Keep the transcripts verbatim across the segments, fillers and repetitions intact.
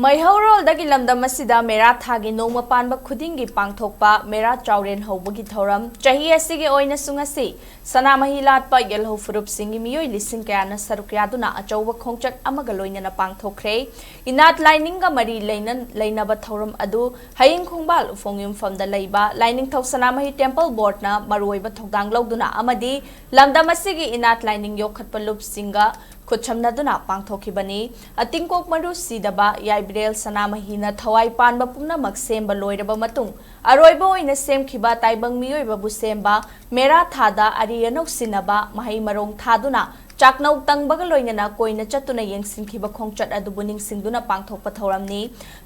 ꯃꯩꯍꯧꯔꯣꯜꯗꯒꯤ ꯂꯝꯗꯝ ꯑꯁꯤꯗ ꯃꯦꯔꯥ ꯊꯥꯒꯤ ꯅꯣꯡꯃ ꯄꯥꯟꯕ ꯈꯨꯗꯤꯡꯒꯤ ꯄꯥꯡꯊꯣꯛꯄ ꯃꯦꯔꯥ ꯆꯥꯎꯔꯦꯟ ꯍꯧꯕꯒꯤ ꯊꯧꯔꯝ ꯆꯍꯤ ꯑꯁꯤꯒꯤ ꯑꯣꯏꯅꯁꯨ ꯉꯁꯤ ꯁꯅꯥꯃꯍꯤ ꯂꯥꯠꯄ ꯌꯦꯜꯍꯧ ꯐꯨꯔꯨꯞꯁꯤꯡꯒꯤ ꯃꯤꯑꯣꯏ ꯂꯤꯁꯤꯡ ꯀꯌꯥꯅ ꯁꯔꯨꯛ ꯌꯥꯗꯨꯅ ꯑꯆꯧꯕ ꯈꯣꯡꯆꯠ ꯑꯃꯒ ꯂꯣꯏꯅꯅ ꯄꯥꯡꯊꯣꯛꯈ꯭ꯔꯦ꯫ ꯏꯅꯥꯠ ꯂꯥꯏꯅꯤꯡꯒ ꯃꯔꯤ ꯂꯩꯅ-, ꯂꯩꯅꯕ ꯊꯧꯔꯝ ꯑꯗꯨ ꯍꯌꯤꯡ ꯈꯣꯡꯕꯥꯜ ꯎꯐꯣꯡ ꯌꯨꯝꯐꯝꯗ ꯂꯩꯕ ꯂꯥꯏꯅꯤꯡꯊꯧ ꯁꯅꯥꯃꯍꯤ ꯇꯦꯝꯄꯜ ꯕꯣꯔꯗꯅ ꯃꯔꯨꯑꯣꯏꯕ ꯊꯧꯗꯥꯡ ꯂꯧꯗꯨꯅ ꯑꯃꯗꯤ ꯂꯝꯗꯝ ꯑꯁꯤꯒꯤ ꯏꯅꯥꯠ ꯂꯥꯏꯅꯤꯡ ꯌꯣꯛꯈꯠꯄ ꯂꯨꯞꯁꯤꯡꯒ ꯈꯨꯠꯁꯝꯅꯗꯨꯅ ꯄꯥꯡꯊꯣꯛꯈꯤꯕꯅꯤ꯫ ꯑꯇꯤꯡꯀꯣꯛ ꯃꯔꯨ ꯁꯤꯗꯕ ꯌꯥꯏꯕꯤꯔꯦꯜ ꯁꯅꯥꯃꯍꯤꯅ ꯊꯋꯥꯏ ꯄꯥꯟꯕ ꯄꯨꯝꯅꯃꯛ ꯁꯦꯝꯕ ꯂꯣꯏꯔꯕ ꯃꯇꯨꯡ, ꯑꯔꯣꯏꯕ ꯑꯣꯏꯅ ꯁꯦꯝꯈꯤꯕ ꯇꯥꯏꯕꯪ ꯃꯤꯑꯣꯏꯕꯕꯨ ꯁꯦꯝꯕ ꯃꯦꯔꯥ ꯊꯥꯗ ꯑꯔꯤ ꯑꯅꯧ ꯁꯤꯟꯅꯕ ꯃꯍꯩ ꯃꯔꯣꯡ ꯊꯥꯗꯨꯅ ꯆꯥꯛꯅꯧ ꯇꯪꯕꯒ ꯂꯣꯏꯅꯅ ꯀꯣꯏꯅ ꯆꯠꯇꯨꯅ ꯌꯦꯡꯁꯤꯟꯈꯤꯕ ꯈꯣꯡꯆꯠ ꯑꯗꯨꯕꯨ ꯅꯤꯡꯁꯤꯡꯗꯨꯅ ꯄꯥꯡꯊꯣꯛꯄ ꯊꯧꯔꯝꯅꯤ꯫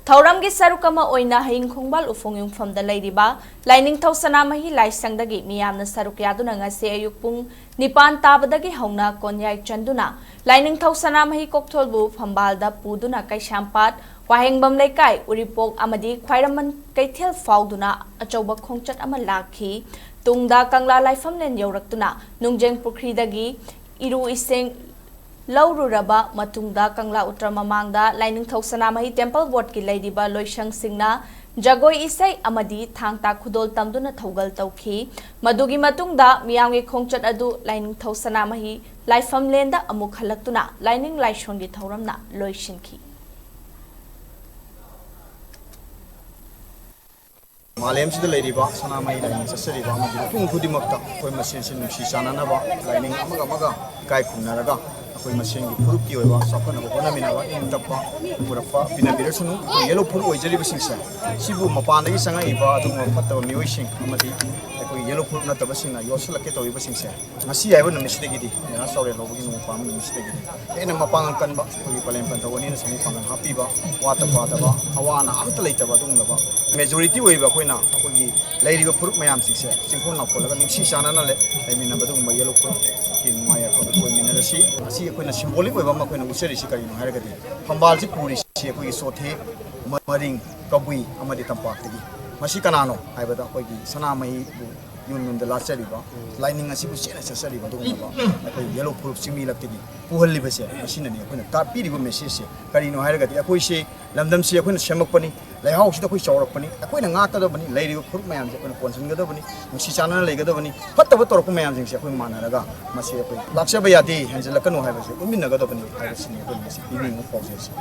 ꯊꯧꯔꯝꯒꯤ ꯁꯔꯨꯛ ꯑꯃ ꯑꯣꯏꯅ ꯍꯌꯤꯡ ꯈꯣꯡꯕꯥꯜ ꯎꯐꯣꯡ ꯌꯨꯝꯐꯝꯗ ꯂꯩꯔꯤꯕ ꯂꯥꯏꯅꯤꯡꯊꯧ ꯁꯅꯥꯃꯍꯤ ꯂꯥꯏꯁꯪꯗꯒꯤ ꯃꯤꯌꯥꯝꯅ ꯁꯔꯨꯛ ꯌꯥꯗꯨꯅ ꯉꯁꯤ ꯑꯌꯨꯛ ꯄꯨꯡ ꯅꯤꯄꯥꯟ ꯇꯥꯕꯗꯒꯤ ꯍꯧꯅ ꯀꯣꯟꯌꯥꯏ ꯆꯟꯗꯨꯅ ꯂꯥꯏꯅꯤꯡꯊꯧ ꯁꯅꯥꯃꯍꯤ ꯀꯣꯛꯊꯣꯜꯕꯨ ꯐꯝꯕꯥꯜꯗ ꯄꯨꯗꯨꯅ ꯀꯩꯁꯥꯝꯄꯥꯠ, ꯋꯥꯍꯦꯡꯕꯝ ꯂꯩꯀꯥꯏ, ꯎꯔꯤꯄꯣꯛ ꯑꯃꯗꯤ ꯈ꯭ꯋꯥꯏꯔꯝꯕꯟ ꯀꯩꯊꯦꯜ ꯐꯥꯎꯗꯨꯅ ꯑꯆꯧꯕ ꯈꯣꯡꯆꯠ ꯑꯃ ꯂꯥꯛꯈꯤ꯫ ꯇꯨꯡꯗ ꯀꯪꯂꯥ ꯂꯥꯏꯐꯝꯂꯦꯟ ꯌꯧꯔꯛꯇꯨꯅ ꯅꯨꯡꯖꯦꯡ ꯄꯨꯈ꯭ꯔꯤꯗꯒꯤ ꯏꯔꯨ ꯏꯁꯤꯡ ꯂꯧꯔꯨꯔꯕ ꯃꯇꯨꯡꯗ ꯀꯪꯂꯥ ꯎꯇ꯭ꯔ ꯃꯃꯥꯡꯗ ꯂꯥꯏꯅꯤꯡꯊꯧ ꯁꯅꯥꯃꯍꯤ ꯇꯦꯝꯄꯜ ꯕꯣꯔꯗꯀꯤ ꯂꯩꯔꯤꯕ ꯂꯣꯏꯁꯪꯁꯤꯡꯅ ꯖꯒꯣꯏ ꯏꯁꯩ ꯑꯃꯗꯤ ꯊꯥꯡ ꯇꯥ ꯈꯨꯗꯣꯜ ꯇꯝꯗꯨꯅ ꯊꯧꯒꯜ ꯇꯧꯈꯤ꯫ ꯃꯗꯨꯒꯤ ꯃꯇꯨꯡꯗ ꯃꯤꯌꯥꯝꯒꯤ ꯈꯣꯡꯆꯠ ꯑꯗꯨ ꯂꯥꯏꯅꯤꯡꯊꯧ ꯁꯅꯥꯃꯍꯤ ꯂꯥꯏꯐꯝꯂꯦꯟꯗ ꯑꯃꯨꯛ ꯍꯜꯂꯛꯇꯨꯅ ꯂꯥꯏꯅꯤꯡ ꯂꯥꯏꯁꯣꯟꯒꯤ ꯊꯧꯔꯝꯅ ꯂꯣꯏꯁꯤꯟꯈꯤ꯫ ꯃꯥꯂꯦꯝꯁꯤꯗ ꯂꯩꯔꯤꯕ ꯁꯅꯥꯃꯍꯤ ꯂꯥꯏꯅꯤꯡ ꯆꯠꯆꯔꯤꯕ ꯑꯃꯗꯤ ꯃꯤꯄꯨꯝ ꯈꯨꯗꯤꯡꯃꯛꯇ ꯑꯩꯈꯣꯏ ꯃꯁꯦꯟꯁꯤ ꯅꯨꯡꯁꯤ ꯆꯥꯟꯅꯅꯕ, ꯂꯥꯏꯅꯤꯡ ꯑꯃꯒ ꯑꯃꯒ ꯏꯀꯥꯏ ꯈꯨꯝꯅꯔꯒ ꯑꯩꯈꯣꯏ ꯃꯁꯦꯟꯒꯤ ꯐꯨꯔꯨꯞꯀꯤ ꯑꯣꯏꯕ ꯆꯥꯎꯈꯠꯅꯕ ꯍꯣꯠꯅꯃꯤꯟꯅꯕ, ꯏꯪ ꯇꯞꯄ ꯄꯨꯔꯛꯄ ꯄꯤꯅꯕꯤꯔꯁꯅꯨ꯫ ꯑꯩꯈꯣꯏ ꯌꯦꯜꯂꯣ ꯐꯨꯔꯨꯞ ꯑꯣꯏꯖꯔꯤꯕꯁꯤꯡꯁꯦ, ꯁꯤꯕꯨ ꯃꯄꯥꯟꯗꯒꯤ ꯆꯪꯉꯛꯏꯕ ꯑꯗꯨꯒꯨꯝꯕ ꯐꯠꯇꯕ ꯃꯤꯑꯣꯏꯁꯤꯡ ꯑꯃꯗꯤ ꯑꯩꯈꯣꯏ ꯌꯦꯜꯂꯣ ꯐꯨꯔꯨꯞ ꯅꯠꯇꯕꯁꯤꯡꯅ ꯌꯣꯠꯁꯤꯜꯂꯛꯀꯦ ꯇꯧꯔꯤꯕꯁꯤꯡꯁꯦ, ꯉꯁꯤ ꯍꯥꯏꯕ ꯅꯨꯃꯤꯠꯁꯤꯗꯒꯤꯗꯤ, ꯃꯦꯔꯥ ꯆꯥꯎꯔꯦꯜ ꯍꯧꯕꯒꯤ ꯅꯣꯡꯃ ꯄꯥꯟꯕ ꯅꯨꯃꯤꯠꯁꯤꯗꯒꯤꯗꯤ ꯍꯦꯟꯅ ꯃꯄꯥꯡꯒꯜ ꯀꯟꯕ ꯑꯩꯈꯣꯏꯒꯤ ꯄꯂꯦꯝ ꯄꯟꯊꯧ ꯑꯅꯤꯅ ꯁꯃꯨ ꯄꯥꯡꯒꯜ ꯍꯥꯞꯄꯤꯕ, ꯋꯥꯠꯇ ꯄꯥꯗꯕ, ꯑꯋꯥ ꯑꯅꯥ ꯑꯝꯇ ꯂꯩꯇꯕ ꯑꯗꯨꯒꯨꯝꯂꯕ majority ꯑꯣꯏꯔꯤꯕ ꯑꯩꯈꯣꯏꯅ ꯑꯩꯈꯣꯏꯒꯤ ꯂꯩꯔꯤꯕ ꯐꯨꯔꯨꯞ ꯃꯌꯥꯝꯁꯤꯡꯁꯦ ꯆꯤꯡꯈꯣꯡ ꯂꯥꯎꯈꯣꯠꯂꯒ ꯅꯨꯡꯁꯤ ꯆꯥꯟꯅꯅ ꯂꯩ-, ꯂꯩꯃꯤꯟꯅꯕ ꯑꯗꯨꯒꯨꯝꯕ ꯌꯦꯜꯂꯣ ꯐꯨꯔꯨꯞꯀꯤ ꯅꯨꯡꯉꯥꯏ ꯌꯥꯏꯐꯕꯗꯨ ꯑꯣꯏꯃꯤꯟꯅꯔꯁꯤ꯫ ꯉꯁꯤ ꯑꯩꯈꯣꯏꯅ symbolic ꯑꯣꯏꯕ ꯑꯃ ꯑꯩꯈꯣꯏꯅ ꯎꯠꯆꯔꯤꯁꯤ ꯀꯔꯤꯅꯣ ꯍꯥꯏꯔꯒꯗꯤ, ꯐꯝꯕꯥꯜꯁꯤ ꯄꯨꯔꯤꯁꯤ ꯑꯩꯈꯣꯏꯒꯤ ꯆꯣꯊꯦ, ꯃꯔꯤꯡ, ꯀꯕꯨꯏ ꯑꯃꯗꯤ ꯇꯝꯄꯥꯛꯇꯒꯤ꯫ ꯃꯁꯤ ꯀꯅꯥꯅꯣ ꯍꯥꯏꯕꯗ ꯑꯩꯈꯣꯏꯒꯤ ꯁꯅꯥꯃꯍꯤꯕꯨ ꯌꯨꯝ ꯌꯨꯝꯗ ꯂꯥꯠꯆꯔꯤꯕ, ꯂꯥꯏꯅꯤꯡ ꯑꯁꯤꯕꯨ ꯆꯦꯠꯅ ꯆꯠꯆꯔꯤꯕ ꯑꯗꯨꯒꯨꯝꯂꯕ ꯑꯩꯈꯣꯏ ꯌꯦꯂꯣ ꯐꯨꯔꯨꯞ ꯆꯤꯡꯃꯤ ꯂꯛꯇꯒꯤ ꯄꯨꯍꯜꯂꯤꯕꯁꯦ, ꯃꯁꯤꯅꯅꯤ ꯑꯩꯈꯣꯏꯅ ꯇꯥꯛꯄꯤꯔꯤꯕ ꯃꯦꯁꯦꯖꯁꯦ꯫ ꯀꯔꯤꯅꯣ ꯍꯥꯏꯔꯒꯗꯤ ꯑꯩꯈꯣꯏꯁꯤ ꯂꯝꯗꯝꯁꯤ ꯑꯩꯈꯣꯏꯅ ꯁꯦꯝꯃꯛꯄꯅꯤ, ꯂꯩꯍꯥꯎꯁꯤꯗ ꯑꯩꯈꯣꯏ ꯆꯥꯎꯔꯛꯄꯅꯤ, ꯑꯩꯈꯣꯏꯅ ꯉꯥꯛꯀꯗꯕꯅꯤ, ꯂꯩꯔꯤꯕ ꯐꯨꯔꯨꯞ ꯃꯌꯥꯝꯁꯦ ꯑꯩꯈꯣꯏꯅ ꯀꯣꯟꯁꯤꯟꯒꯗꯕꯅꯤ, ꯅꯨꯡꯁꯤ ꯆꯥꯟꯅꯅ ꯂꯩꯒꯗꯕꯅꯤ꯫ ꯐꯠꯇꯕ ꯇꯧꯔꯛꯄ ꯃꯌꯥꯝꯁꯤꯡꯁꯦ ꯑꯩꯈꯣꯏ ꯃꯥꯟꯅꯔꯒ ꯃꯁꯤ ꯑꯩꯈꯣꯏ ꯂꯥꯛꯆꯕ ꯌꯥꯗꯦ, ꯍꯦꯟꯖꯤꯜꯂꯛꯀꯅꯨ ꯍꯥꯏꯕꯁꯦ ꯎꯠꯃꯤꯟꯅꯒꯗꯕꯅꯤ ꯍꯥꯏꯕꯁꯤꯅꯤ ꯑꯩꯈꯣꯏ ꯉꯁꯤ ꯄꯤꯅꯤꯡꯕ ꯄꯥꯎꯖꯦꯜꯁꯦ꯫